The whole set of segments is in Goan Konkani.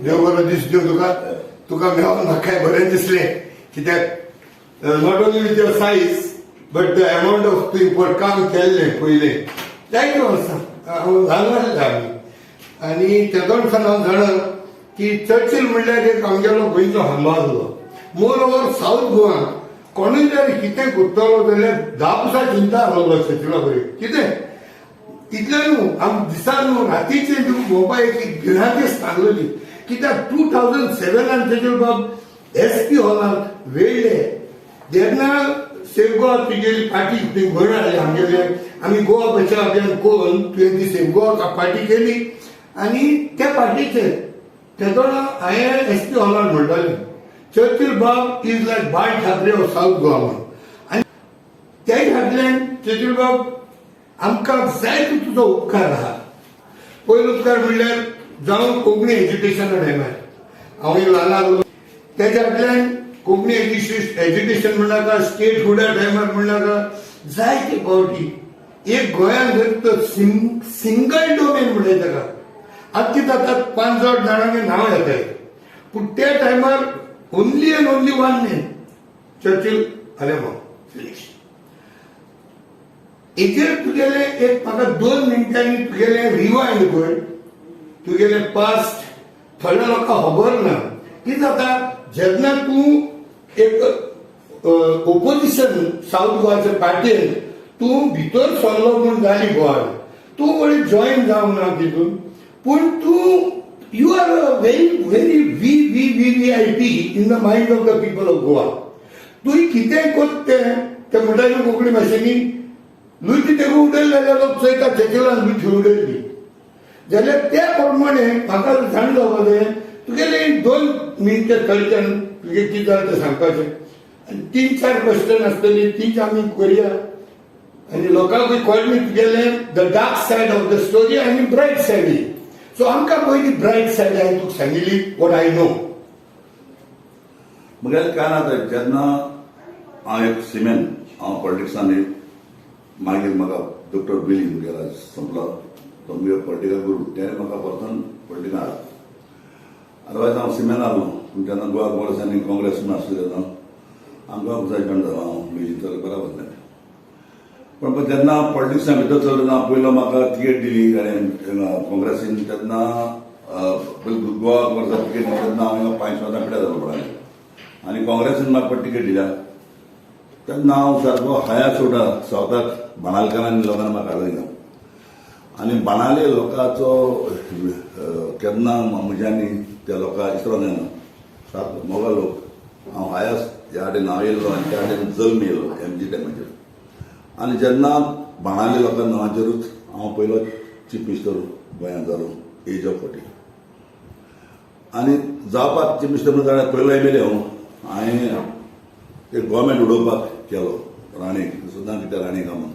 देव बरो दीस दिवं तुका. तुका मेळोन म्हाकाय बरें दिसलें, कित्याक not only with your size but the amount of तुवें पळय काम केल्लें पयलें जायते वर्सां. हांव ल्हान आसलें आमी आनी तेदोणसान हांव जाणा की चर्चिल म्हणल्यार एक आमगेलो गोंयचो खांबो आसलो. मोर ओवर सावथ गोवान कोणूय जर कितें करतलो जाल्यार 10 वर्सां चिंता आसलो चर्चिला बरें कितें तितलें न्हू, आम दिसा न्हू, रातीचे तुका भोंवपा एक भिरांत सांगलेली, कित्याक 2007नान चर्चिल बाब एस पी हॉलांत वेळ्ळे जेन्ना सेव गोवा तुगेली पार्टी तुवें घडोवन हाडली. आमगेले आमी गोवा बचाव अभियान करून तुवें ती सेव गोवा पार्टी केली आनी त्या पार्टीचेर तेदोणा हांवें एस पी हॉलान म्हणटालें, "चर्चिल बाब is like Bal Thackeray of South Goa" म्हणून. आनी त्या फाटल्यान चर्चिल बाब आमकां जायतो तुजो उपकार आहा. पयलो उपकार म्हणल्यार जावं कोंकणी एज्युकेशना टायमार हांव ल्हान आसलो, तेच्या फाटल्यान कोंकणी एज्युकेशन म्हणनाका, स्टेट हुडा टायमार म्हणनाका, जायते फावटी एक गोंयांत जर तो सिंगल डोमेन म्हणटाय ताका. आतां कितें जाता, पांच आठ जाणांचे नांव येताय, पूण त्या टायमार only and only one man, Churchill Alemao, finish. हेचेर तुगेले एक म्हाका 2 मिनटांनी तुगेले रिवायंड कर तुगेले पास्ट. थोड्या लोकांक खबर ना कितें जाता, जेन्ना तूं एक ओपोजिशन साऊथ गोवाच्या पार्टीन तूं भितर सरलो म्हूण जाली गोवा, तूं वळी जॉयन जावंक ना तितून, पूण तूं you are a very very V V V V I P in the mind of the people of Goa. तुवें कितेंय करता तें ते म्हणटा न्हू कोंकणी भाशेनी, लुची तेगू उडयले जाल्यार लोक चोयता चर्चिलान लुची उडयली जाल्यार. त्या प्रमाणे म्हाका जाण जावपा जाय, तुगेले 2 मिनटां थोडच्यान तुगे कितें जालें तें सांगपाचें आनी तीन चार क्वेश्चन आसतली, तीच आमी करया आनी लोकांकूय कळ्ळें तुगेलें the dark side of the story आनी ब्रायट सायड. सो आमकां पयली ब्रायट सायड हांवें तुका सांगिल्ली, what I know. म्हगेलें काय ना, आतां जेन्ना हांव एक सिमेन, हांव पॉलिटिक्सान मागीर म्हाका डॉक्टर बिली म्हगेलो संपलो, तो मुगे पॉलिटिकल गुरू, तेणें म्हाका परतून पॉलिटिकान हाडलो. अदरवायज हांव सिमेन आसलो, पूण जेन्ना गोवा काँग्रेस आनी काँग्रेस म्हूण आसलो तेन्ना आमकां जॉयन जालो हांव, लुईजीन चल बराबर जालें. पण जेन्ना पॉलिटिक्सान भितर चल्लो ना, पयलो म्हाका तिकेट दिली आनी काँग्रेसीन तेन्ना पयलीं गोवा काँग्रेसाक तिकेट दिली तेन्ना हांव 5 वर्सां पिड्यार जालो पडले आनी काँग्रेसीन म्हाका तिकेट दिल्या तेन्ना हांव सारको हया सोडा सावथाक बाणालकारांनी लोकांनी म्हाका हाडून दिलो. आनी बाणाले लोकांचो केन्ना म्हज्यांनी त्या लोकांक इसरो जायना, सारको मोगा लोक. हांव हायस ह्या वाटेन हांव येयल्लो आनी त्या वाटेन जल्म येयलो एमजी टायमाचेर. आनी जेन्ना बाणाले लोकां नांवाचेरूच हांव पयलो चीफ मिनिस्टर गोंयांत जालो, एज ऑफ 40. आनी जावपाक चीफ मिनिस्टर म्हणून जाल्यार पयलो एमएलए हांव. हांवें एक गव्हर्मेंट उडोवपाक केलो राणेक सुद्दां, कित्याक राणे का म्हणून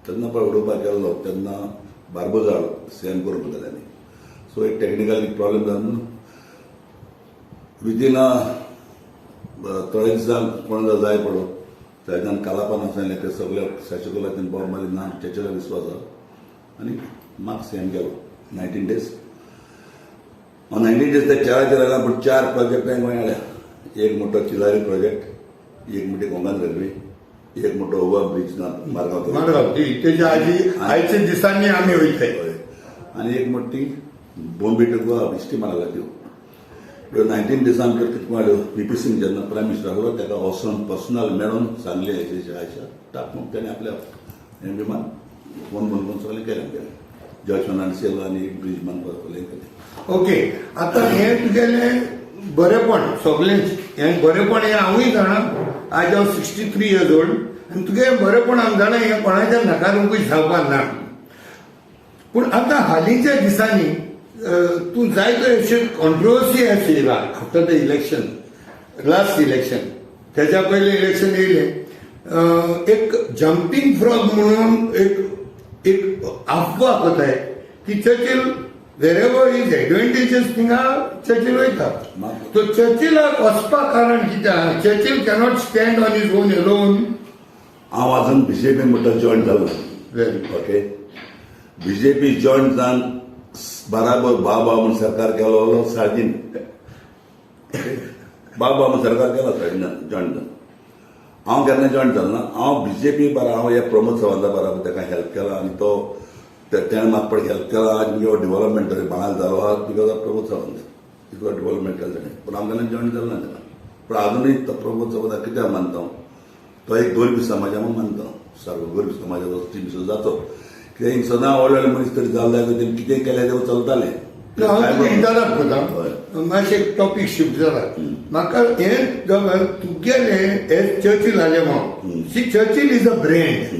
तेन्ना पळय उडोवपाक केल्लो तेन्ना बार्बोजा सीएम करूंक जाल्यानी. सो एक टॅक्निकल प्रॉब्लेम जावन म्हणून विदीन थोड्या दिसांक कोण जाय पडो ताच्यान कालापान आसलें ते सगळे शशिकला बॉम्ब मारली ना, चर्चिला विश्वास आसा आनी म्हाका सीएम केलो 19 डेज. हांव 19 डेज ते चाराचेर आयला, पूण चार प्रोजेक्ट हांवें गोंय हाडल्या. एक मोठो चिलारी प्रोजेक्ट, एक मोठी कोंकण रेल्वे, एक मोठो ओवर ब्रिज मारगांव. मारगांव ती तेच्या आजी आयच्या दिसांनी आमी वयताय. हय, आनी एक मोठी बॉम्बे टू गोवा इश्टी मारला. त्यो 19 डेजान भितर कितें हाडल्यो, व्ही पी सिंग जेन्ना प्रायम मिनिस्टर आसलो ताका वचून पर्सनल मेळून सांगलें अशें अशें टाक म्हणून. तेणें आपल्या हें विमान फोन बंद करून सगळें केलें आमगेलें. जॉर्ज फर्नांडीस येयलो आनी एक ब्रीज बांदपाक सगळें केलें. ओके, आतां हें तुगेलें बरेपण सगळेंच, हें बरेपण हें हांवूय जाणा. आज हांव 63 इयर्स ओल्ड आनी तुगेलें बरेपण हांव जाणा, हें कोणाच्या नकारूंकूय जावपाक ना. पूण आतां हालींच्या दिसांनी तूं जायत्यो अश्यो कॉन्ट्रोवर्सी आशिल्ली after the election, last election, त्याच्या पयलें इलेक्शन येयलें, एक जम्पींग फ्रॉग म्हणून एक एक अफवा कोताय की चर्चिल वेरेवर is advantages थिंगा चर्चिल वयता. तो चर्चिलाक वचपाक कारण कितें आहा? Churchill cannot stand on his own alone. हांव अजून बीजेपी म्हणटा जॉईन जालो. Very okay, BJP join जावन बराबर बाबा म्हूण सरकार केलो सार्दीन, बाबा म्हूण सरकार केलो सार्दिनान जॉयन जावन. हांव केन्ना जॉयन जालो ना. हांव बीजेपी बारा, हांव ह्या प्रमोद सावंता बराबर ताका हेल्प केला आनी तो तेणें म्हाका पळय हेल्प केला. आज मुगे डेव्हलपमेंट तरी बांगल जालो आहा because of Pramod Sawant, इतलो डेव्हलपमेंट केलें तेणें. पूण हांव केन्ना जॉयन जालो ना ताका. पूण आजुनूय तो प्रमोद सावंताक कित्याक मानता हांव, तो एक गरीब समाजा म्हूण मानता. सारको गरीब समाजाचो टीम जातो कित्याक हिंग सदां व्हडले व्हडले मनीस तरी जाले जाल्यार तेणी कितें केलें तें चलतालें. हांव तुका इंटरप्ट करता, मातशें टॉपीक शिफ्ट जाला. म्हाका हें तुगेलें एज Churchill Alemao, see Churchill is a brand.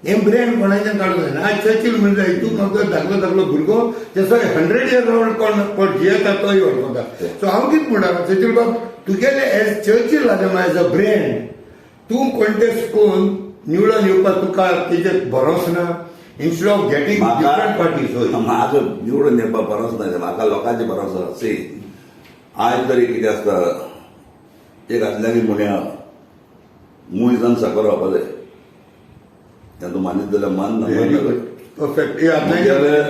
हें ब्रँड कोणाच्यान काडूंक जायना. आज चर्चिल म्हणजे तूं म्हाका धाकलो धाकलो भुरगो जसो 100 इयर ओल्ड कोण कोण जियेता तोय वळखता. सो हांव कितें म्हणटा चर्चिल बाब, तुगेलें as Churchill Alemao as a brand तूं कॉन्टेस्ट करून निवडून येवपाक तुका तेजेर भरोस ना, instead of getting different parties? म्हाजो निवडून येवपाक भरोस ना, म्हाका लोकांचे भरोसो आसा. सी, आयज तरी कितें आसता, एक आसल्या की म्हणया मूय जावन साकर खावपा जाय. तें तूं मानीत जाल्यार मान, ना व्हेरी मान. Good, perfect.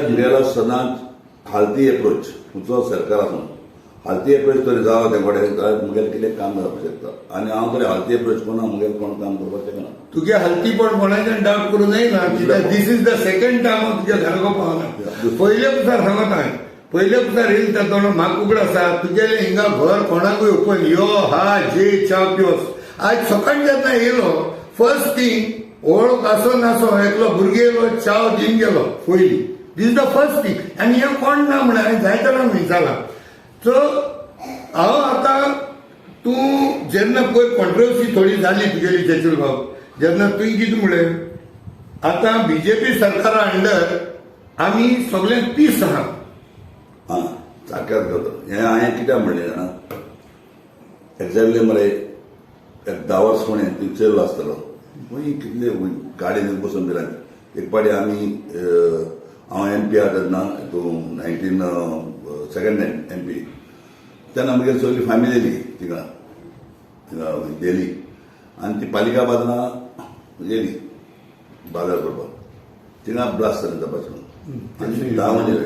मुगेले सदांच हालती एप्रोच, खंयचो सरकार आसूं हालती एप्रोच तरी जावो ते कडेन जाल्यार मुगेलें कितें काम जावपाक शकता. आनी हांव तरी हालती एप्रोच करून मुगेलें कोण काम करपाक शकना. तुगे हलतीपण कोणाच्यान डावट करूं जायना कित्याक this is the second time हांव तुज्या घरा पावना. पयले पुसार सांगता हांवें, पयले पुसार येयल त्या तोंड म्हाका उगड आसा तुगेलें हिंगा घर कोणाकूय ओपन, यो हा जे च्या पियोस. आज सकाळ जेन्ना येयलो फर्स्ट थिंग वळख आसो नासो एकलो भुरगो येयलो च्याव दिवन गेलो पयली. This the first thing. आनी हें कोण ना म्हणून हांवें जायते जाणांक विचारलां. सो हांव आतां तूं जेन्ना पळय कॉन्ट्रोवर्सी थोडी जाली तुगेली चर्चिल बाब, जेन्ना तुवें कितें म्हणलें, आतां बीजेपी सरकारा अंडर आमी सगळे पीस आहा. आं, सारकेंच करता. हें हांवें कित्याक म्हणलें जाणा, एक्झॅक्टली मरे एक 10 वर्स फुडें ती चेडलो आसतलो खंय कितले गाडयेन बसून भिरांत. एक पाटी आमी, हांव एमपी आहा तेन्ना, तूं 19 सेकंड एमपी तेन्ना, आमगेर सगळी फॅमिली येयली थिंगा थिंगा गेली आनी ती पालिका बाजारां गेली बाजार करपाक. थिंगा ब्लास्ट जालें तपासून आनी 10 म्हणजे.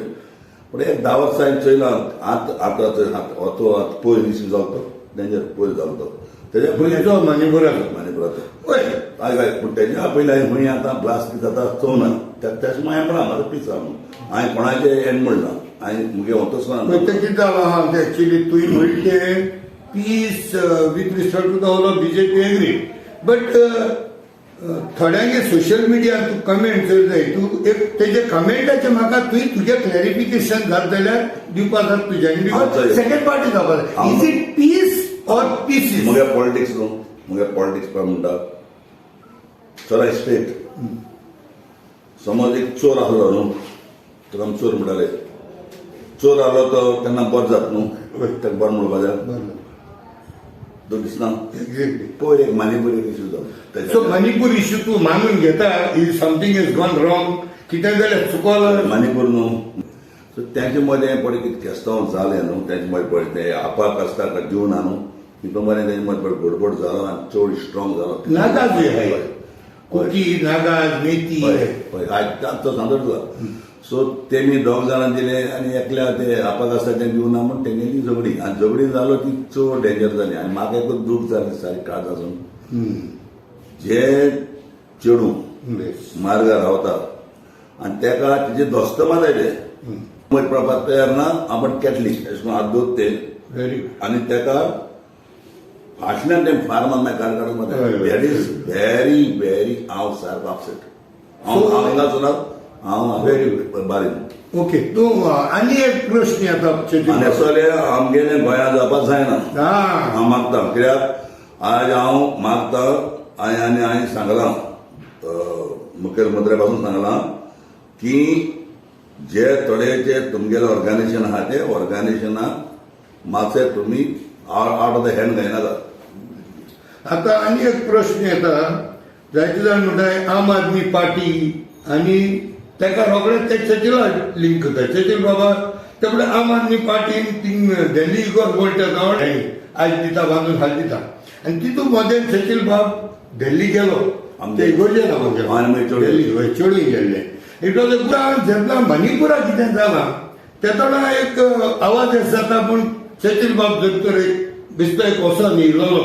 पूण एक 10 वर्सां हांवें चोयलां आतां आतां तो आतां पयर इश्यू जालो तो डेंजर पयर जालो तो तेज्या पयलीं खंयचो? मणिपुराचो? मणिपुराचो. हय. हय हय, पूण तेज्या पयलीं हांवें खंय आतां ब्लास्ट बी जाता चोवना. त्याच हांवें म्हणलां म्हाजो पीस आहा म्हणून. हांवें कोणाचें एंड म्हणना, हांवें मुगे वतच पळय तें कितें जालां आहा तें एक्चुली तुवें म्हणलें तें peace with respect to the whole of BJP agree, but थोड्यांगे social मिडियार तूं कमेंट जर जाय तूं एक तेजे कमेंटाचे म्हाका तुवें तुजें क्लॅरिफिकेशन जात जाल्यार दिवपा जाता तुज्यानी, because second party जावपा जाय. Is it peace or pieces? मुगे पॉलिटिक्स न्हू, मुगे पॉलिटिक्स पण म्हणटा चला स्ट्रेट. समज एक चोर आहलो न्हू, तुका आमी चोर म्हणटाले. चोर आहलो तो केन्ना बरो जाता न्हू, ताका बरो म्हणपा जाय तो दिसना. एक्झॅक्टली. पयर एक मणिपूर एक इशू जालो. सो मणिपूर इश्यू तूं मानून घेता is something is gone wrong, कितें जाल्यार चुकोला? मणिपूर न्हू, सो तेंचे मदें पळय कितें केस्तांव जालें न्हू, तेंचे मदें पळय ते आपाक आसता दिवना न्हू, तितून मदें तेंचे मदें पळय गडबड जालो आनी चड स्ट्रॉंग जालो. नागाजूय आहाय, कुकी, नागाज, मेती. हय हय, आयज तो सांगता तुका. सो तेमी दोग जाणां दिले आनी एकल्या ते आपाक आसता तें दिवना म्हूण तेंगेली झगडी आनी झगडी जालो ती चड डेंजर जाली. आनी म्हाका एकूच दूख जाली सारकी काळजासून, जे चेडूं मार्गार रावता आनी तेका तिजे दोस्त मारले वयर पडपाक तयार ना, आपण कॅटलिस्ट अशें करून हात दवरते व्हेरी गुड. आनी तेका फाटल्यान तें फार्मान मागीर काड काडून हय, हय. That is very very, हांव सारको अपसेट हांव. हांव हिंगा सुद्दां हांव Very good. बारीक. ओके, तूं आनी एक प्रश्न येता. आनी असले आमगेले गोंयांत जावपाक जायना. हांव मागता, कित्याक आज हांव मागता आनी आनी हांवें सांगलां, मुखेलमंत्र्या पासून सांगलां की जे थोडे जे तुमगेले ऑर्गनायझेशन आहा ते ऑर्गनायझेशनाक मातशें तुमी आवट ऑफ the hand घेयनाका. आता आनी एक प्रश्न येता, जायते जाण म्हणटा आम आदमी पार्टी आनी ताका रोखडेच ते चर्चिला लिंक करता. चर्चिल बाबा ते म्हणटा आम आदमी पार्टीन थिंग दिल्ली इगोर बोलता आयज दिता बांदून हाल दिता आनी तितून मदें चर्चिल बाब दिल्ली गेलो ते इगोर्जे नांव गेलो. आनी मागीर चेडूं. दिल्ली, हय, चेडून गेल्ले. It was a जेन्ना मणिपुरा कितें जालां. तेदोणा एक आवाज येस जाता, पूण चर्चील बाब जर तर एक बेश्टो एक वचोन येयलेलो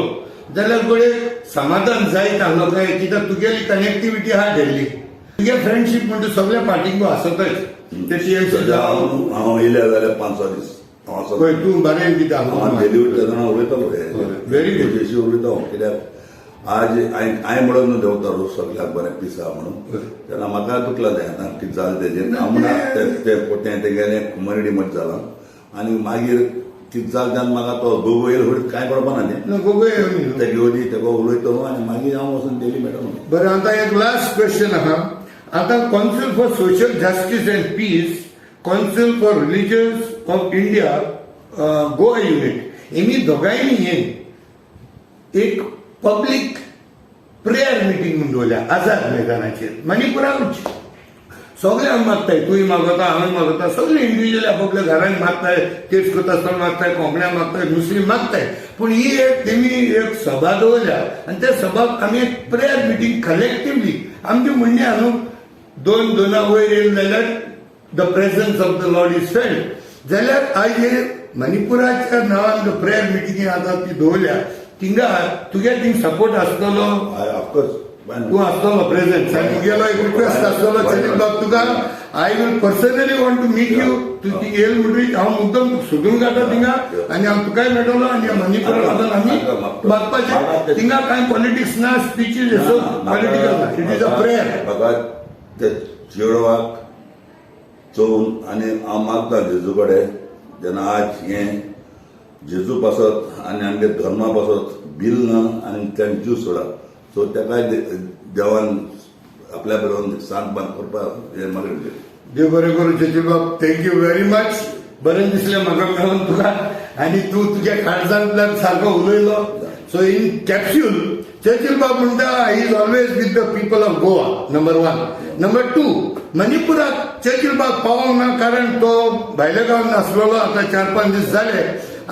जाल्यार घडये समाधान जायत आहलो काय, कित्याक तुगेली कनेक्टिविटी आहा दिल्ली, तुगे फ्रेंडशीप म्हणटा सगळ्या पार्टींक आसतच, ते टीएमसी सद्या जावं. हांव येयल्या जाल्यार 5-6 दीस हांव आसा. पळय, तूं बरें कितें हांव आहा. दिल्ली तेन्ना उलयतालो. Very good. तेशी उलयता हांव, कित्याक आज हांवें म्हणून न्हू देंवता रोज सगल्याक बरें पीस आहा म्हणून, तेन्ना म्हाका दुखला तें. आतां कितें जालें तेजें, हांव म्हणा तें तें तेगेलें कम्युनिटी मदीं जालां आनी मागीर कितें जालें तेन्ना म्हाका तो गोगो येयलो फुडें कांय कळपा ना तें. ना, गोगो येवनी न्हू. तें घेवन तेका उलयतलो आनी मागीर हांव वचून दिल्ली मेळटलो. बरें, आतां एक लास्ट क्वेश्चन आहा. आतां Council for Social Justice and Peace, Council for Religions of India Goa unit, हेमी दोगांयनी हे एक पब्लीक प्रेयर मिटींग म्हूण दवरल्या आझाद मैदानाचेर मणिपुराकूच. सगळे हांव मागताय, तूंय मागता, हांवूय मागता, सगळे इंडिविज्युअली आपापल्या घरान मागताय, तेच करता आसतना मागताय, कोंकण्या मागताय, मुस्लीम मागताय. पूण ही एक तेमी एक सभा दवरल्या आनी त्या सभाक आमी एक प्रेयर मिटींग कलेक्टिवली, आमचें म्हणणें आहा न्हू, दोन दोना वयर येयले जाल्यार the presence of the Lord is felt. जाल्यार आयज हे मणिपुराच्या नांवान प्रेयर मिटींग आतां ती दवरल्या, थिंगा तुगे थिंग सपोर्ट आसतलो? ऑफकोर्स. तूं आसतलो प्रेझेंट आनी तुगेलो एक रिक्वेस्ट आसतलो चलीत बाब तुका, I will personally want to meet you. तूं थिंग येयल म्हणटकीर हांव मुद्दम तुका सोदून काडटा थिंगा आनी हांव तुकाय मेळटलो आनी मणिपुरा वचून आमी मागपाचें. थिंगा कांय पॉलिटिक्स ना, स्पिचीस पॉलिटिकल ना, it is a prayer. म्हाका ते चेडवाक चोवन आनी हांव मागता जेजू कडेन, जेन्ना आज हें जेजू पासत आनी आमगे धर्मा पासत बील ना आनी तेणें जीव सोडा, सो तेकाय देवान आपल्या बरोबर सांत बांद करपाक हें म्हाका. देव बरें करूं चर्चील बाब, thank you very much. बरें दिसलें म्हाका मेळोन तुका आनी तूं तुज्या काळजांतल्यान सारको उलयलो. सो इन कॅप्स्यूल, चर्चील बाब म्हणटा, is always with the people of Goa, number one. Number two, मणिपुराक चर्चील बाब पावोंक ना कारण तो भायल्या गांवांत आसलेलो आतां 4-5 दीस जाले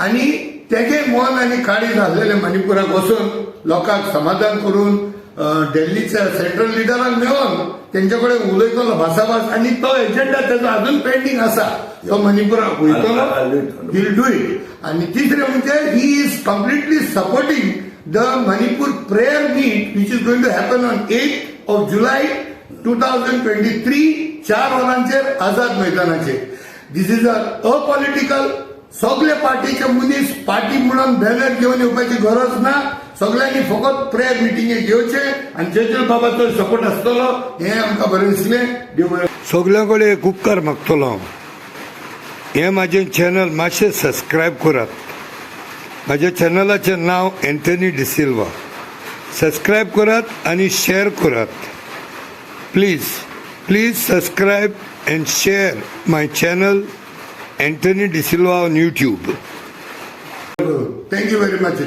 आनी तेजें मन आनी काळीज आसलेलें मणिपुराक वचून लोकांक समाधान करून दिल्लीच्या सेंट्रल लिडरांक मेळोन तेंचे कडेन उलयतलो, भासाभास, आनी तो एजेंडा तेजो अजून पेंडींग आसा, तो मणिपुराक वयतलो, he'll do it. आनी तिसरें म्हणजे he is completely supporting the Manipur prayer meet which is going to happen on 8 of July 2023, 4 वरांचेर आझाद मैदानाचेर. This is a apolitical. सगळे पार्टीचे मनीस पार्टी म्हणून बॅनर घेवन येवपाची गरज ना. सगळ्यांनी फकत प्रेयर मिटिंगे घेवचे आनी चर्चील बाबाचो सपोर्ट आसतलो हें आमकां बरें दिसलें. देव बरें. सगल्यां कडेन एक उपकार मागतलो हांव, हें म्हाजें चॅनल मातशें सबस्क्रायब करात. म्हाज्या चॅनलाचें नांव एन्थनी डिसिल्वा. सबस्क्रायब करात आनी शेअर करात. Please, please subscribe and share my channel Anthony D'Silva on YouTube. Thank you very much.